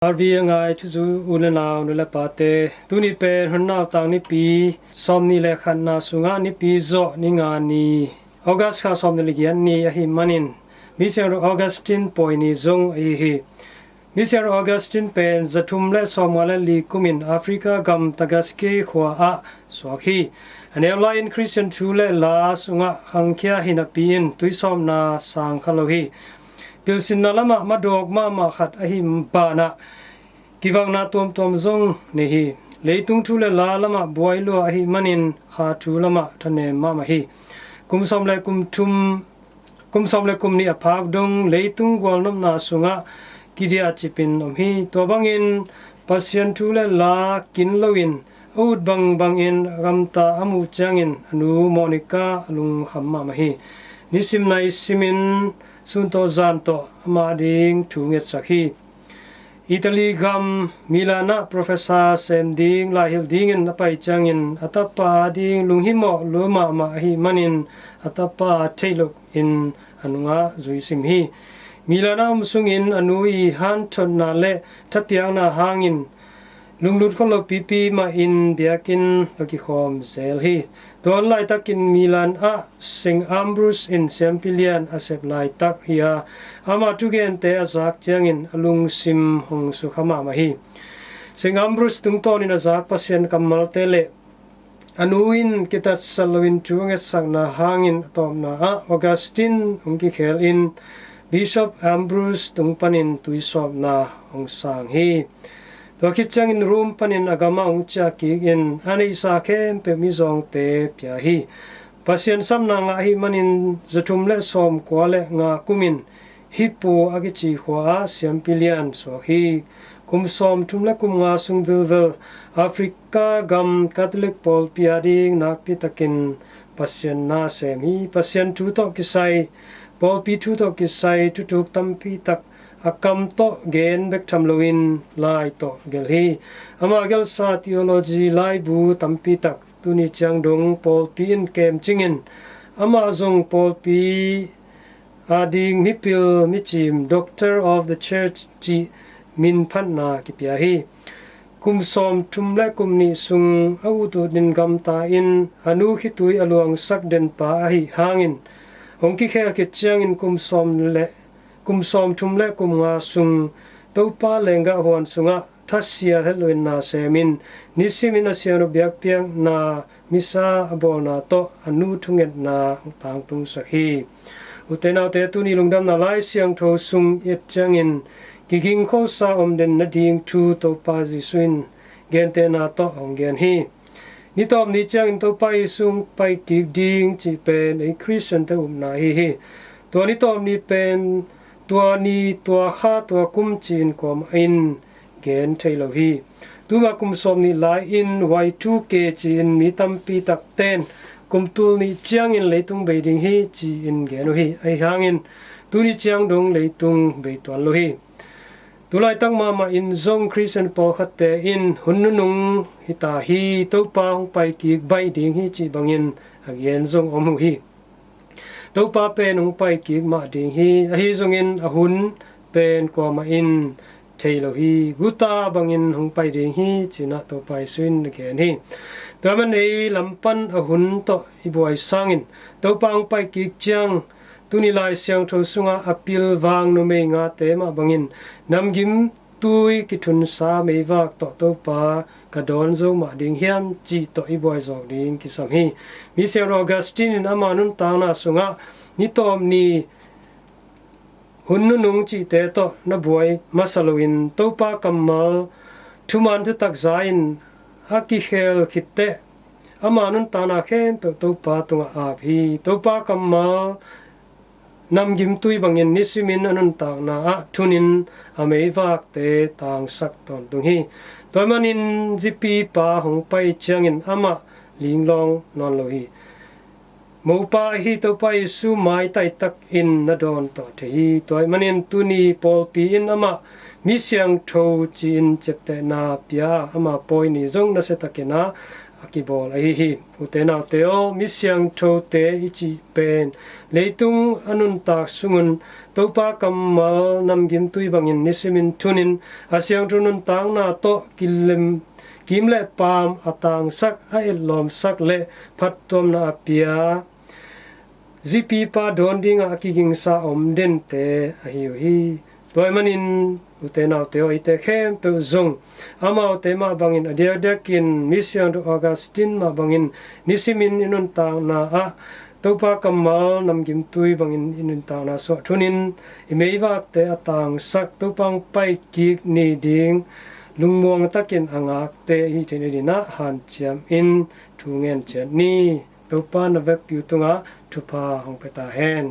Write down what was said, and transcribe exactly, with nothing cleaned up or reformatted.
Arvi a ngai thuzu u le nau, nu le pate, tuni pen hun nautang nipi sawmnih le khatna sungah nipi zawh ni nga ni, August kha sawmnih le giat ni ahih manin, Misiangtho Augustine pawi ni zong ahi hi. Misiangtho Augustine pen zathum le sawmnga le li kumin Africa gam Tagaske khua ah suak hi. A neu lai-in Khristian thu le la sungah khangkhia hi napi-in tuisawpna sang kha lo hi. Pilsinna lamah madawk mahmah khat ahi banah kivakna tuamtuam zong nei hi. Leitung thu le la lamah buai lua ahih manin kha thu lamah thanem mahmah hi. Kum sawm le kum thum, kum sawm le kum nih a phak dong leitung gualnopna sungah kidiah cipin om hi. Tua bangin Pasian thu le la kin loin a ut bangbangin a gamta a muh ciangin a nu Monica a lungkham mahmah hi. Nisim nai simin sun tawh zan tawh amah ding thu ngetsak hi. Italy gam Milan ah professor sem ding laihilh dingin a pai ciangin a tapa a ding lunghimawh lua mahmah ahih manin a tapa a theih loh in a nungah zui sim hi. Milan ah om sungin a nu i hanthotna le thapiakna hangin lunglut khol lo pipi mahin biakinn va kikhawm zel hi. Tua hun laitakin Milan ah Saint Ambrose in siampi lian a sep laitak hi a, ama thugente a zak ciangin a lungsim hong sukha mahmah hi. Saint Ambrose tungtawnin a zak Pasian kammalte le a nu in kitatsat loin thu a ngetsakna hangin a tawpna ah Augustine hong kikhel in Bishop Ambrose tung panin tuisawpna hong sang hi. Tua khit ciangin Rome panin a gamah hong ciah kik in a neihsa khempeuh mizawngte pia hi. Pasian sapna ngah ahih manin zathum le sawmkua le nga kumin Hippo a kici khua ah siampi lian suak hi. Kum sawmthum le kum nga sung vilvel Africa gam Catholic pawlpi a ding nakpi takin Pasian na sem hi. Pasian thu tawh kisai, pawlpi thu tawh kisai thutuk tampi tak a kam tawh gen bek tham loin lai tawh gelh hi. Amah gelhsa theology laibu tampi tak tuni ciang dong pawlpi in kemcingin amah zong pawlpi a ding mipil micim, Doctor of the Church cih min phatna kipia hi. Kum sawmthum le kum nih sung a utut in gamta in a nu khitui a luangsak denpa ahih hangin hong kikhel khit ciangin kum sawm le kum sawmthum le kum nga sung Topa lenggah huan sungah thasia hetloinna semin nisimin a siangtho biakpiakna misa a bawlna tawh a nu thungetna hong tangtungsak hi. Ute naute, tuni lungdamna Lai Siangtho sung i et ciangin kiging kholsa om den nading thu Topa Jesuh in gentehna tawh hong gen hi. Nitawp ni ciangin Topa Jesuh hong pai kik ding cih pen ei Khristiante upna ahi hi. Tua nitawp ni pen tua ni, tua kha, tua kum ci-in kuamah in gen thei lo hi. Tuma kum sawm nih lai-in Y two K ci-in mi tampi takten kum tul nih ciangin leitung bei ding hi ci-in gen uh hi. Ahi hangin tuni ciang dong leitung bei tuan lo hi. Tulaitak mahmah in zong Khristian pawlkhatte in hun nunung hita hi, Topa hong pai kik baih ding hi cih bangin a gen zong om uh hi. Topa pen hong pai kik mah ding hi, ahi zongin a hun pen kuamah in thei lo hi, guta bangin hong pai ding hi, cinah Topa Jesuh in a gen hi. Tua man ei lam pan a hun tawh i buai sangin Topa hong pai kik ciang tuni Lai Siangtho sungah a pilvang numei ngate mah bangin namgim tui kithunsa meivak tawh Topa ka dawn zo mah ding hiam cih tawh i buai zawk ding kisam hi. Misiangtho Augustine in ama nuntakna sungah nitawp ni hun nunung cihte tawh na buai masa loin Topa kammal thuman thutak za-in a kikhel khitteh ama nuntakna khempeuh Topa tungah ap hi. Topa kammal namgimtui bangin nisimin a nuntakna ah thunin a meivakte tangsak tawntung hi. Tua manin zipipa hong pai ciangin amah linglawng nawn lo hi. Mopa ahi Topa Jesuh maitai takin na dawn tawh thei hi. Tua manin tuni pawlpi in amah mi siangtho ci-in ciaptehna pia a, ama pawi ni zong nasia takin a a kibawl ahi hi. Ute naute aw, mi siangthote i cih pen leitung a nuntak sungun Topa kammal namgimtui bangin nisimin thunin a siangtho nuntakna tawh kilem kim le paam a tangsak, a etlawmsak le phattuamna a pia zipipa dawn dingah a kigingsa om dente ahi uh hi. Tua ahih manin ute naute aw, eite khempeuh zong amaute mah bangin a diakdiakin mi siangtho Augustine mah bangin nisimin i nuntakna ah Topa kammal namgimtui bangin i nuntakna suah thunin i meivakte a tangsak, Topa hong paikik ni ding lungmuang takin a ngakte i hih theih nadinah hanciam in thu ngen ciat ni. Topa na vekpi uh tungah thupha hong pia ta hen.